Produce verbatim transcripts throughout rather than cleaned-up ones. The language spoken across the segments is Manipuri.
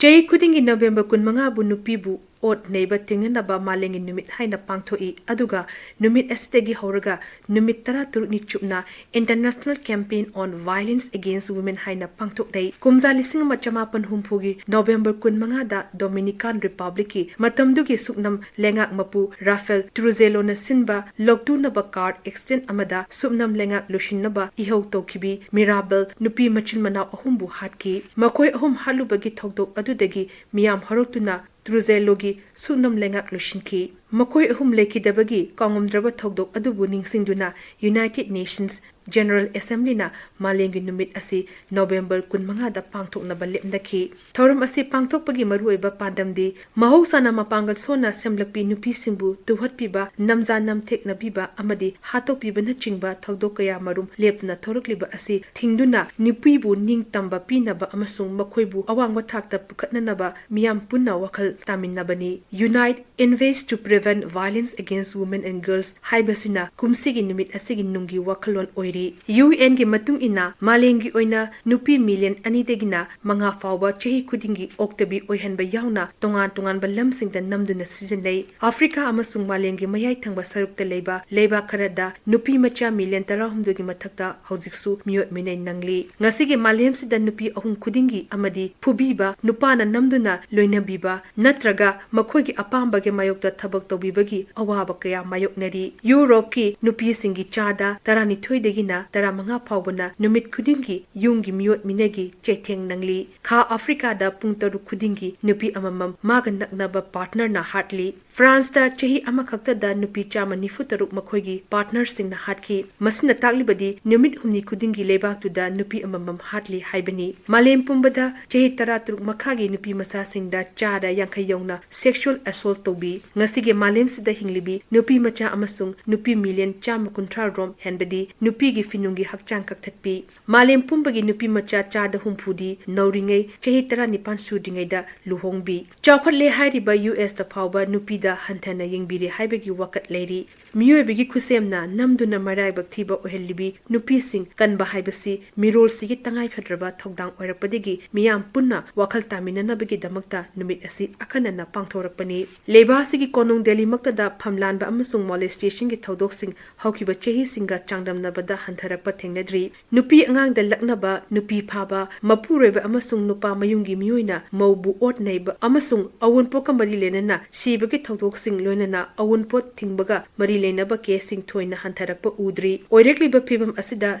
ꯆꯍꯤ ꯈꯨꯗꯤꯡꯒꯤ ꯅꯕꯦꯝꯕꯔ ꯀꯨꯟꯃꯉꯥꯕꯨ ꯅꯨꯄꯤꯕꯨ ꯑꯣꯠ ꯅꯩꯕ ꯊꯦꯡꯅꯅꯕ ꯃꯥꯂꯦꯝꯒꯤ ꯅꯨꯃꯤꯠ ꯍꯥꯏꯅ ꯄꯥꯡꯊꯣꯛꯏ, ꯑꯗꯨꯒ ꯅꯨꯃꯤꯠ ꯑꯁꯤꯗꯒꯤ ꯍꯧꯔꯒ ꯅꯨꯃꯤꯠ ꯇꯔꯥꯇꯔꯨꯛꯅꯤ ꯆꯨꯞꯅ International Campaign on Violence Against Women ꯍꯥꯏꯅ ꯄꯥꯡꯊꯣꯛꯅꯩ꯫ ꯀꯨꯝꯖꯥ ꯂꯤꯁꯤꯡ ꯑꯃ ꯆꯃꯥꯄꯟ ꯍꯨꯝꯐꯨꯒꯤ ꯅꯕꯦꯝꯕꯔ ꯀꯨꯟꯃꯉꯥꯗ Dominican Republicꯀꯤ ꯃꯇꯝꯗꯨꯒꯤ ꯁꯨꯞꯅꯝ ꯂꯩꯉꯥꯛ ꯃꯄꯨ ꯔꯥꯐꯦꯜ ꯇ꯭ꯔꯨꯖꯦꯂꯣꯅ ꯁꯤꯟꯕ ꯂꯧꯇꯨꯅꯕ card exchange ꯑꯃꯗ ꯁꯨꯞꯅꯝ ꯂꯩꯉꯥꯛ ꯂꯣꯏꯁꯤꯟꯅꯕ ꯏꯍꯧ ꯇꯧꯈꯤꯕꯤ ꯃꯤꯔꯥꯕꯦꯜ ꯅꯨꯄꯤ ꯃꯆꯤꯟ ꯃꯅꯥꯎ ꯑꯍꯨꯝꯕꯨ ꯍꯥꯠꯈꯤ꯫ ꯃꯈꯣꯏ ꯑꯍꯨꯝ ꯍꯥꯠꯂꯨꯕꯒꯤ ꯊꯧꯗꯣꯛ ꯑꯗꯨꯗꯒꯤ ꯃꯤꯌꯥꯝ ꯍꯧꯔꯛꯇꯨꯅ ꯇ꯭ꯔꯨꯖꯦꯂꯣꯒꯤ ꯁꯨꯞꯅꯝ ꯂꯩꯉꯥꯛ ꯂꯣꯏꯁꯤꯟꯈꯤ꯫ ꯃꯈꯣꯏ ꯑꯍꯨꯝ ꯂꯩꯈꯤꯗꯕꯒꯤ ꯀꯥꯎꯉꯝꯗ꯭ꯔꯕ ꯊꯧꯗꯣꯛ ꯑꯗꯨꯕꯨ ꯅꯤꯡꯁꯤꯡꯗꯨꯅ United Nations General Assemblyꯅ ꯃꯥꯂꯦꯝꯒꯤ ꯅꯨꯃꯤꯠ ꯑꯁꯤ ꯅꯕꯦꯝꯕꯔ ꯀꯨꯟꯃꯉꯥꯗ ꯄꯥꯡꯊꯣꯛꯅꯕ ꯂꯦꯞꯅꯈꯤ꯫ ꯊꯧꯔꯝ ꯑꯁꯤ ꯄꯥꯡꯊꯣꯛꯄꯒꯤ ꯃꯔꯨꯑꯣꯏꯕ ꯄꯥꯟꯗꯝꯗꯤ ꯃꯍꯧꯁꯥꯅ ꯃꯄꯥꯡꯒꯜ ꯁꯣꯟꯅ ꯁꯦꯝꯂꯛꯄꯤ ꯅꯨꯄꯤꯁꯤꯡꯕꯨ ꯇꯨꯍꯠꯄꯤꯕ, ꯅꯝꯖꯥ ꯅꯝꯊꯦꯛꯅꯕꯤꯕ ꯑꯃꯗꯤ ꯍꯥꯠꯇꯣꯛꯄꯤꯕꯅꯆꯤꯡꯕ ꯊꯧꯗꯣꯛ ꯀꯌꯥ ꯃꯔꯨꯝ ꯂꯦꯞꯇꯅ ꯊꯣꯔꯛꯂꯤꯕ ꯑꯁꯤ ꯊꯤꯡꯗꯨꯅ ꯅꯨꯄꯤꯕꯨ ꯅꯤꯡꯇꯝꯕ ꯄꯤꯅꯕ ꯑꯃꯁꯨꯡ ꯃꯈꯣꯏꯕꯨ ꯑꯋꯥꯡꯕ ꯊꯥꯛꯇ ꯄꯨꯈꯠꯅꯅꯕ ꯃꯤꯌꯥꯝ ꯄꯨꯟꯅ ꯋꯥꯈꯜ ꯇꯥꯃꯤꯟꯅꯕꯅꯤ꯫ Unite Invest to Prevent Violence Against Women and Girls ꯍꯥꯏꯕꯁꯤꯅ ꯀꯨꯝꯁꯤꯒꯤ ꯅꯨꯃꯤꯠ ꯑꯁꯤꯒꯤ ꯅꯨꯡꯒꯤ ꯋꯥꯈꯜꯂꯣꯟ ꯑꯣꯏꯔꯤ꯫ UNꯒꯤ ꯃꯇꯨꯡ ꯏꯟꯅ ꯃꯥꯂꯦꯝꯒꯤ ꯑꯣꯏꯅ ꯅꯨꯄꯤ ꯃꯤꯂꯤꯌꯟ ꯑꯅꯤꯗꯒꯤꯅ ꯃꯉꯥ ꯐꯥꯎꯕ ꯆꯍꯤ ꯈꯨꯗꯤꯡꯒꯤ ꯑꯣꯛꯇꯕꯤ ꯑꯣꯏꯍꯟꯕ ꯌꯥꯎꯅ ꯇꯣꯉꯥꯟ ꯇꯣꯉꯥꯟꯕ ꯂꯝꯁꯤꯡꯗ ꯅꯝꯗꯨꯅ ꯁꯤꯖꯤꯟꯅꯩ꯫ ꯑꯐ꯭ꯔꯤꯀꯥ ꯑꯃꯁꯨꯡ ꯃꯥꯂꯦꯝꯒꯤ ꯃꯌꯥꯏ ꯊꯪꯕ ꯁꯔꯨꯛꯇ ꯂꯩꯕ ꯂꯩꯕꯥꯛ ꯈꯔꯗ ꯅꯨꯄꯤ ꯃꯆꯥ ꯃꯤꯂꯤꯌꯟ ꯇꯔꯥꯍꯨꯝꯗꯣꯏꯒꯤ ꯃꯊꯛꯇ ꯍꯧꯖꯤꯛꯁꯨ ꯃꯤꯑꯣꯠ ꯃꯤꯅꯩ ꯅꯪꯂꯤ꯫ ꯉꯁꯤꯒꯤ ꯃꯥꯂꯦꯝꯁꯤꯗ ꯅꯨꯄꯤ ꯑꯍꯨꯝ ꯈꯨꯗꯤꯡꯒꯤ ꯑꯃꯗꯤ ꯐꯨꯕꯤꯕ ꯅꯨꯄꯥꯅ ꯅꯝꯗꯨꯅ ꯂꯣꯏꯅꯕꯤꯕ ꯅꯠꯇ꯭ꯔꯒ ꯃꯈꯣꯏꯒꯤ ꯑꯄꯥꯝꯕꯒꯤ ꯃꯥꯌꯣꯛꯇ ꯊꯕꯛ ꯇꯧꯕꯤꯕꯒꯤ ꯑꯋꯥꯕ ꯀꯌꯥ ꯃꯥꯌꯣꯛꯅꯔꯤ꯫ ꯌꯨꯔꯣꯞꯀꯤ ꯅꯨꯄꯤꯁꯤꯡꯒꯤ ꯆꯥꯗ ꯇꯔꯥꯅꯤꯊꯣꯏꯗꯒꯤꯅ ꯇꯔꯥꯃꯉꯥ ꯐꯥꯎꯕꯅ ꯅꯨꯃꯤꯠ ꯈꯨꯗꯤꯡꯒꯤ ꯌꯨꯝꯒꯤ ꯃꯤꯑꯣꯠ ꯃꯤꯅꯩꯒꯤ ꯆꯩꯊꯦꯡ ꯅꯪꯂꯤ꯫ ꯈꯥ ꯑꯐ꯭ꯔꯤꯀꯥꯗ ꯄꯨꯡ ꯇꯔꯨꯛ ꯈꯨꯗꯤꯡꯒꯤ ꯅꯨꯄꯤ ꯑꯃꯃꯝ ꯃꯥꯒ ꯅꯛꯅꯕ partnerꯅ ꯍꯥꯠꯂꯤ꯫ ꯐ꯭ꯔꯥꯟꯁꯇ ꯆꯍꯤ ꯑꯃꯈꯛꯇꯗ ꯅꯨꯄꯤ ꯆꯥꯝꯃ ꯅꯤꯐꯨ ꯇꯔꯨꯛ ꯃꯈꯣꯏꯒꯤ partnerꯁꯤꯡꯅ ꯍꯥꯠꯈꯤ꯫ ꯃꯁꯤꯅ ꯇꯥꯛꯂꯤꯕꯗꯤ ꯅꯨꯃꯤꯠ ꯍꯨꯝꯅꯤ ꯈꯨꯗꯤꯡꯒꯤ ꯂꯩꯕꯥꯛꯇꯨꯗ ꯅꯨꯄꯤ ꯑꯃꯃꯝ ꯍꯥꯠꯂꯤ ꯍꯥꯏꯕꯅꯤ꯫ ꯃꯥꯂꯦꯝ ꯄꯨꯝꯕꯗ ꯆꯍꯤ ꯇꯔꯥꯇꯔꯨꯛ ꯃꯈꯥꯒꯤ ꯅꯨꯄꯤ ꯃꯆꯥꯁꯤꯡꯗ ꯆꯥꯗ ꯌꯥꯡꯈꯩ ꯌꯧꯅ sexual assault ꯇꯧꯕꯤ꯫ ꯉꯁꯤꯒꯤ ꯃꯥꯂꯦꯝꯁꯤꯗ ꯍꯤꯡꯂꯤꯕꯤ ꯅꯨꯄꯤ ꯃꯆꯥ ꯑꯃꯁꯨꯡ ꯅꯨꯄꯤ ꯃꯤꯂꯤꯌꯟ ꯆꯥꯝꯃ ꯀꯨꯟꯊ꯭ꯔꯥ ꯔꯣꯝ ꯍꯦꯟꯕꯗꯤ ꯅꯨꯄꯤꯒꯤ ꯐꯤꯅꯨꯡꯒꯤ ꯍꯛꯆꯥꯡ ꯀꯛꯊꯠꯄꯤ꯫ ꯃꯥꯂꯦꯝ ꯄꯨꯝꯕꯒꯤ ꯅꯨꯄꯤ ꯃꯆꯥ ꯆꯥꯗ ꯍꯨꯝꯐꯨꯗꯤ ꯅꯧꯔꯤꯉꯩ ꯆꯍꯤ ꯇꯔꯥꯅꯤꯄꯥꯟ ꯁꯨꯗ꯭ꯔꯤꯉꯩꯗ ꯂꯨꯍꯣꯡꯕꯤ꯫ ꯆꯥꯎꯈꯠꯂꯦ ꯍꯥꯏꯔꯤꯕ USꯇ ꯐꯥꯎꯕ ꯅꯨꯄꯤꯗ ꯍꯟꯊꯅ ꯌꯦꯡꯕꯤꯔꯦ ꯍꯥꯏꯕꯒꯤ ꯋꯥꯀꯠ ꯂꯩꯔꯤ꯫ ꯃꯤꯑꯣꯏꯕꯒꯤ ꯈꯨꯠꯁꯦꯝꯅ ꯅꯝꯗꯨꯅ ꯃꯔꯥꯏꯕꯛ ꯊꯤꯕ ꯑꯣꯏꯍꯜꯂꯤꯕꯤ ꯅꯨꯄꯤꯁꯤꯡ ꯀꯟꯕ ꯍꯥꯏꯕꯁꯤ ꯃꯤꯔꯣꯜꯁꯤꯒꯤ ꯇꯉꯥꯏꯐꯗ꯭ꯔꯕ ꯊꯧꯗꯥꯡ ꯑꯣꯏꯔꯛꯄꯗꯒꯤ ꯃꯤꯌꯥꯝ ꯄꯨꯟꯅ ꯋꯥꯈꯜ ꯇꯥꯃꯤꯟꯅꯅꯕꯒꯤꯗꯃꯛꯇ ꯅꯨꯃꯤꯠ ꯑꯁꯤ ꯑꯈꯟꯅꯅ ꯄꯥꯡꯊꯣꯔꯛꯄꯅꯤ꯫ ꯂꯩꯕꯥꯛ ꯑꯁꯤꯒꯤ ꯀꯣꯅꯨꯡ ꯗꯦꯜꯂꯤꯃꯛꯇꯗ ꯐꯝꯂꯥꯟꯕ ꯑꯃꯁꯨꯡ molestationꯒꯤ ꯊꯧꯗꯣꯛꯁꯤꯡ ꯍꯧꯈꯤꯕ ꯆꯍꯤꯁꯤꯡꯒ ꯆꯥꯡꯗꯝꯅꯕꯗ ꯍꯟꯊꯔꯛꯄ ꯊꯦꯡꯅꯗ꯭ꯔꯤ꯫ ꯅꯨꯄꯤ ꯑꯉꯥꯡꯗ ꯂꯛꯅꯕ, ꯅꯨꯄꯤ ꯐꯥꯕ, ꯃꯄꯨꯔꯣꯏꯕ ꯑꯃꯁꯨꯡ ꯅꯨꯄꯥ ꯃꯌꯨꯝꯒꯤ ꯃꯤꯑꯣꯏꯅ ꯃꯧꯕꯨ ꯑꯣꯠ ꯅꯩꯕ ꯑꯃꯁꯨꯡ ꯑꯋꯨꯟꯄꯣꯠꯀ ꯃꯔꯤ ꯂꯩꯅꯅ ꯁꯤꯕꯒꯤ ꯊꯧꯗꯣꯛꯁꯤꯡ, ꯂꯣꯏꯅꯅ ꯑꯋꯨꯟꯄꯣꯠ ꯊꯤꯡꯕꯒ ꯃꯔꯤ ꯂꯩꯅꯕ caseꯁꯤꯡ ꯊꯣꯏꯅ ꯍꯟꯊꯔꯛꯄ ꯎꯗ꯭ꯔꯤ꯫ ꯑꯣꯏꯔꯛꯂꯤꯕ ꯐꯤꯕꯝ ꯑꯁꯤꯗ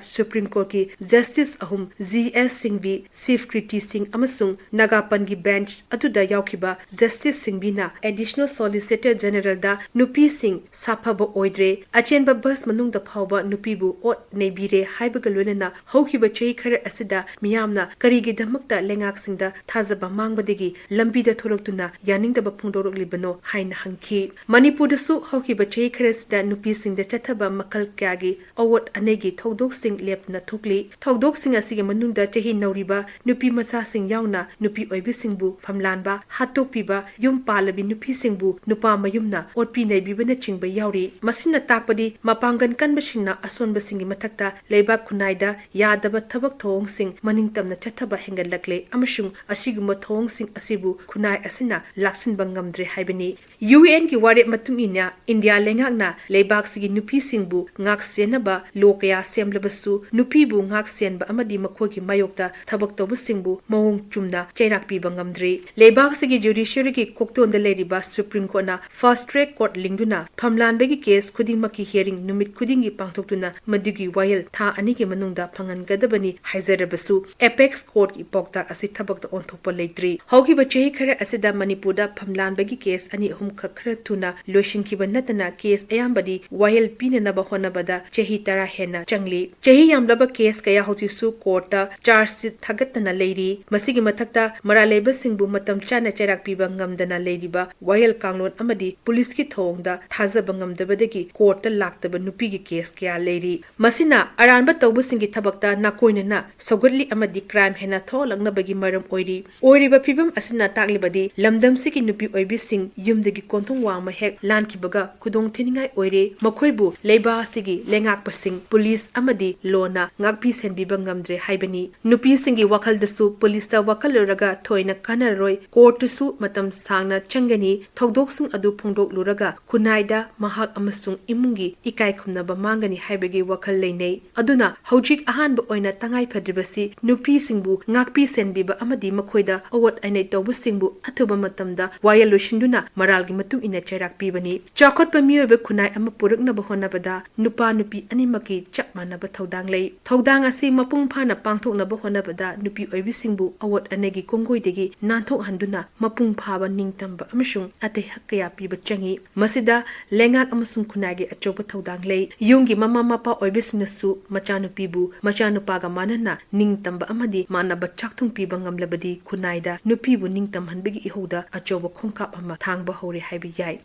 Supreme Courtꯀꯤ Justice ꯑꯍꯨꯝ, G S Singhvi, Chief Kriti Singh ꯑꯃꯁꯨꯡ ꯅꯥꯒꯥꯄꯟꯒꯤ bench ꯑꯗꯨꯗ ꯌꯥꯎꯈꯤꯕ Justice Singhviꯅ Additional Solicitor Generalꯗ ꯅꯨꯄꯤꯁꯤꯡ ꯁꯥꯐꯕ ꯑꯣꯏꯗ꯭ꯔꯦ, ꯑꯆꯦꯟꯕ bus ꯃꯅꯨꯡꯗ ꯐꯥꯎꯕ ꯅꯨꯄꯤꯕꯨ ꯑꯣꯠ ꯅꯩꯕꯤꯔꯦ ꯍꯥꯏꯕꯒ ꯂꯣꯏꯅꯅ ꯍꯧꯈꯤꯕ ꯆꯍꯤ ꯈꯔ ꯑꯁꯤꯗ ꯃꯤꯌꯥꯝꯅ ꯀꯔꯤꯒꯤꯗꯃꯛꯇ ꯂꯩꯉꯥꯛꯁꯤꯡꯗ ꯊꯥꯖꯕ ꯃꯥꯡꯕꯗꯒꯤ ꯂꯝꯕꯤꯗ ꯊꯣꯔꯛꯇꯨꯅ ꯌꯥꯅꯤꯡꯗꯕ ꯐꯣꯡꯗꯣꯔꯛꯂꯤꯕꯅꯣ ꯍꯥꯏꯅ ꯍꯪꯈꯤ꯫ ꯃꯅꯤꯄꯨꯔꯗꯁꯨ ꯍꯧꯈꯤꯕ ꯆꯍꯤ ꯈꯔꯁꯤꯗ ꯅꯨꯄꯤꯁꯤꯡꯗ ꯆꯠꯊꯕ ꯃꯈꯜ ꯀꯌꯥꯒꯤ ꯑꯋꯣꯠ ꯑꯅꯩꯒꯤ ꯊꯧꯗꯣꯛꯁꯤꯡ ꯂꯦꯞꯇꯅ ꯊꯣꯛꯂꯤ꯫ ꯊꯧꯗꯣꯛꯁꯤꯡ ꯑꯁꯤꯒꯤ ꯃꯅꯨꯡꯗ ꯆꯍꯤ ꯅꯧꯔꯤꯕ ꯅꯨꯄꯤ ꯃꯆꯥꯁꯤꯡ ꯌꯥꯎꯅ ꯅꯨꯄꯤ ꯑꯣꯏꯕꯤꯁꯤꯡꯕꯨ ꯐꯝꯂꯥꯟꯕ, ꯍꯥꯠꯇꯣꯛꯄꯤꯕ, ꯌꯨꯝ ꯄꯥꯜꯂꯕꯤ ꯅꯨꯄꯤꯁꯤꯡꯕꯨ ꯅꯨꯄꯥ ꯃꯌꯨꯝꯅ ꯑꯣꯠꯄꯤ ꯅꯩꯕꯤꯕꯅꯆꯤꯡꯕ ꯌꯥꯎꯔꯤ꯫ ꯃꯁꯤꯅ ꯇꯥꯛꯄꯗꯤ ꯃꯄꯥꯡꯒꯜ ꯀꯟꯕꯁꯤꯡꯅ ꯑꯁꯣꯟꯕꯁꯤꯡꯒꯤ ꯃꯊꯛꯇ ꯂꯩꯕꯥꯛ ꯈꯨꯟꯅꯥꯏꯗ ꯌꯥꯗꯕ ꯊꯕꯛ ꯊꯧꯑꯣꯡꯁꯤꯡ ꯃꯅꯤꯡ ꯇꯝꯅ ꯆꯠꯊꯕ ꯍꯦꯟꯒꯠꯂꯛꯂꯦ ꯑꯃꯁꯨꯡ ꯑꯁꯤꯒꯨꯝꯕ ꯊꯧꯑꯣꯡꯁꯤꯡ ꯑꯁꯤꯕꯨ ꯈꯨꯟꯅꯥꯏ ꯑꯁꯤꯅ ꯂꯥꯛꯁꯤꯟꯕ ꯉꯝꯗ꯭ꯔꯦ ꯍꯥꯏꯕꯅꯤ꯫ UNꯒꯤ ꯋꯥꯔꯦꯞ ꯃꯇꯨꯡ ꯏꯟꯅ ꯏꯟꯗꯤꯌꯥ ꯂꯩꯉꯥꯛꯅ ꯂꯩꯕꯥꯛꯁꯤꯒꯤ ꯅꯨꯄꯤꯁꯤꯡꯕꯨ ꯉꯥꯛ ꯁꯦꯟꯅꯕ law ꯀꯌꯥ ꯁꯦꯝꯂꯕꯁꯨ ꯅꯨꯄꯤꯕꯨ ꯉꯥꯛ ꯁꯦꯟꯕ ꯑꯃꯗꯤ ꯃꯈꯣꯏꯒꯤ ꯃꯥꯌꯣꯛꯇ ꯊꯕꯛ ꯇꯧꯕꯁꯤꯡꯕꯨ ꯃꯑꯣꯡ ꯆꯨꯝꯅ ꯆꯩꯔꯥꯛ ꯄꯤꯕ ꯉꯝꯗ꯭ꯔꯤ꯫ ꯂꯩꯕꯥꯛꯁꯤꯒꯤ judiciaryꯒꯤ ꯀꯣꯛꯇꯣꯟꯗ ꯂꯩꯔꯤꯕ Supreme Courtꯅ fast track court ꯂꯤꯡꯗꯨꯅ ꯐꯝꯂꯥꯟꯕꯒꯤ case ꯈꯨꯗꯤꯡꯃꯛꯀꯤ hearing ꯅꯨꯃꯤꯠ ꯈꯨꯗꯤꯡꯒꯤ ꯄꯥꯡꯊꯣꯛꯇꯨꯅ ꯃꯗꯨꯒꯤ ꯋꯥꯌꯦꯜ ꯊꯥ ꯑꯅꯤꯒꯤ ꯃꯅꯨꯡꯗ ꯐꯪꯍꯟꯒꯗꯕꯅꯤ ꯍꯥꯏꯖꯔꯕꯁꯨ, apex courtꯀꯤ ꯄꯥꯎꯇꯥꯛ ꯑꯁꯤ ꯊꯕꯛꯇ ꯑꯣꯟꯊꯣꯛꯄ ꯂꯩꯇ꯭ꯔꯤ꯫ ꯍꯧꯈꯤꯕ ꯆꯍꯤ ꯈꯔ ꯑꯁꯤꯗ ꯃꯅꯤꯄꯨꯔꯗ ꯐꯝꯂꯥꯟꯕꯒꯤ case ꯑꯅꯤ ꯑꯍꯨꯝꯈꯛ ꯈꯔ ꯊꯨꯅ ꯂꯣꯏꯁꯤꯟꯈꯤꯕ ꯅꯠꯇꯅ case ꯑꯌꯥꯝꯕꯗꯤ ꯋꯥꯌꯦꯜ ꯄꯤꯅꯅꯕ ꯍꯣꯠꯅꯕꯗ ꯆꯍꯤ ꯇꯔꯥ ꯍꯦꯟꯅ ꯆꯪꯂꯤ꯫ ꯆꯍꯤ ꯌꯥꯝꯂꯕ case ꯀꯌꯥ ꯍꯧꯖꯤꯛꯁꯨ courtꯇ charge sheet ꯊꯥꯒꯠꯇꯅ ꯂꯩꯔꯤ꯫ ꯃꯁꯤꯒꯤ ꯃꯊꯛꯇ ꯃꯔꯥꯜ ꯂꯩꯕꯁꯤꯡꯕꯨ ꯃꯇꯝ ꯆꯥꯅ ꯆꯩꯔꯥꯛ ꯄꯤꯕ ꯉꯝꯗꯅ ꯂꯩꯔꯤꯕ ꯋꯥꯌꯦꯜ ꯀꯥꯡꯂꯣꯟ ꯑꯃꯗꯤ ꯄꯨꯂꯤꯁꯀꯤ ꯊꯧꯑꯣꯡꯗ ꯊꯥꯖꯕ ꯉꯝꯗꯕꯗꯒꯤ courtꯇ ꯂꯥꯛꯇꯕ ꯅꯨꯄꯤꯒꯤ case ꯀꯌꯥ ꯂꯩꯔꯤ꯫ ꯃꯁꯤꯅ ꯑꯔꯥꯟꯕ ꯇꯧꯕꯁꯤꯡꯒꯤ ꯊꯕꯛꯇ ꯅꯥꯀꯣꯏꯅꯅ ꯁꯧꯒꯠꯂꯤ ꯑꯃꯗꯤ crime ꯍꯦꯟꯅ ꯊꯣꯛꯍꯜꯂꯛꯅꯕꯒꯤ ꯃꯔꯝ ꯑꯣꯏꯔꯤ꯫ ꯑꯣꯏꯔꯤꯕ ꯐꯤꯕꯝ ꯑꯁꯤꯅ ꯇꯥꯛꯂꯤꯕꯗꯤ ꯂꯝꯗꯝꯁꯤꯒꯤ ꯅꯨꯄꯤ ꯑꯣꯏꯕꯤꯁꯤꯡ ꯌꯨꯝꯗꯒꯤ ꯀꯣꯟꯊꯣꯡ ꯋꯥꯡꯃ ꯍꯦꯛ ꯂꯥꯟꯈꯤꯕꯒ ꯈꯨꯗꯣꯡ ꯊꯤꯅꯤꯡꯉꯥꯏ ꯑꯣꯏꯔꯦ꯫ ꯃꯈꯣꯏꯕꯨ ꯂꯩꯕꯥꯛ ꯑꯁꯤꯒꯤ ꯂꯩꯉꯥꯛꯄꯁꯤꯡ, ꯄꯨꯂꯤꯁ ꯑꯃꯗꯤ ꯂꯣꯅ ꯉꯥꯛꯄꯤ ꯁꯦꯟꯕꯤꯕ ꯉꯝꯗ꯭ꯔꯦ ꯍꯥꯏꯕꯅꯤ꯫ ꯅꯨꯄꯤꯁꯤꯡꯒꯤ ꯋꯥꯈꯜꯗꯁꯨ ꯄꯨꯂꯤꯁꯇ ꯋꯥꯀꯠꯂꯨꯔꯒ ꯊꯣꯏꯅ ꯀꯥꯟꯅꯔꯔꯣꯏ, ꯀꯣꯔꯠꯇꯁꯨ ꯃꯇꯝ ꯁꯥꯡꯅ ꯆꯪꯒꯅꯤ, ꯊꯧꯗꯣꯛꯁꯤꯡ ꯑꯗꯨ ꯐꯣꯡꯗꯣꯛꯂꯨꯔꯒ ꯈꯨꯟꯅꯥꯏꯗ ꯃꯍꯥꯛ ꯑꯃꯁꯨꯡ ꯏꯃꯨꯡꯒꯤ ꯏꯀꯥꯏ ꯈꯨꯝꯅꯕ ꯃꯥꯡꯒꯅꯤ ꯍꯥꯏꯕꯒꯤ ꯋꯥꯈꯜ ꯂꯩꯅꯩ꯫ ꯑꯗꯨꯅ ꯍꯧꯖꯤꯛ ꯑꯍꯥꯟꯕ ꯑꯣꯏꯅ ꯇꯉꯥꯏ ꯐꯗ꯭ꯔꯤꯕꯁꯤ ꯅꯨꯄꯤꯁꯤꯡꯕꯨ ꯉꯥꯛꯄꯤ ꯁꯦꯟꯕꯤꯕ ꯑꯃꯗꯤ ꯃꯈꯣꯏꯗ ꯑꯋꯣꯠ ꯑꯅꯩ ꯇꯧꯕꯁꯤꯡꯕꯨ ꯑꯊꯨꯕ ꯃꯇꯝꯗ ꯋꯥꯌꯦꯜ ꯂꯣꯏꯁꯤꯟꯗꯨꯅ ꯃꯔꯥꯜꯒꯤ ꯃꯇꯨꯡ ꯏꯟꯅ ꯆꯩꯔꯥꯛ ꯄꯤꯕꯅꯤ꯫ ꯆꯥꯎꯈꯠꯄ ꯃꯤꯑꯣꯏꯕ ꯈꯨꯟꯅꯥꯏ ꯑꯃ ꯄꯨꯔꯛꯅꯕ ꯍꯣꯠꯅꯕꯗ ꯅꯨꯄꯥ ꯅꯨꯄꯤ ꯑꯅꯤꯃꯛꯀꯤ ꯆꯞ ꯃꯥꯟꯅꯕ ꯊꯧꯗꯥꯡ ꯂꯩ꯫ ꯊꯧꯗꯥꯡ ꯑꯁꯤ ꯃꯄꯨꯡ ꯐꯥꯅ ꯄꯥꯡꯊꯣꯛꯅꯕ ꯍꯣꯠꯅꯕꯗ ꯅꯨꯄꯤ ꯑꯣꯏꯕꯤꯁꯤꯡꯕꯨ ꯑꯋꯣꯠ ꯑꯅꯩꯒꯤ ꯀꯣꯡꯒꯣꯏꯗꯒꯤ ꯅꯥꯟꯊꯣꯛꯍꯟꯗꯨꯅ ꯃꯄꯨꯡ ꯐꯥꯕ ꯅꯤꯡꯇꯝꯕ ꯑꯃꯁꯨꯡ ꯑꯇꯩ ꯍꯛ ꯀꯌꯥ ꯄꯤꯕ ꯆꯪꯏ꯫ ꯃꯁꯤꯗ ꯂꯩꯉꯥꯛ ꯑꯃꯁꯨꯡ ꯈꯨꯟꯅꯥꯏꯒꯤ ꯑꯆꯧꯕ ꯊꯧꯗꯥꯡ ꯂꯩ꯫ ꯌꯨꯝꯒꯤ ꯃꯃꯥ ꯃꯄꯥ ꯑꯣꯏꯕꯁꯤꯡꯅꯁꯨ ꯃꯆꯥꯅꯨꯄꯤꯕꯨ ꯃꯆꯥꯅꯨꯄꯥꯒ ꯃꯥꯟꯅꯅ ꯅꯤꯡꯇꯝꯕ ꯑꯃꯗꯤ ꯃꯥꯟꯅꯕ ꯆꯥꯛꯊꯨꯡ ꯄꯤꯕ ꯉꯝꯂꯕꯗꯤ ꯈꯨꯟꯅꯥꯏꯗ ꯅꯨꯄꯤꯕꯨ ꯅꯤꯡꯇꯝꯍꯟꯕꯒꯤ ꯏꯍꯧꯗ ꯑꯆꯧꯕ ꯈꯣꯡꯀꯥꯞ ꯑꯃ ꯊꯥꯡꯕ ꯍꯧꯔꯦ ꯍꯥꯏꯕ ꯌꯥꯏ꯫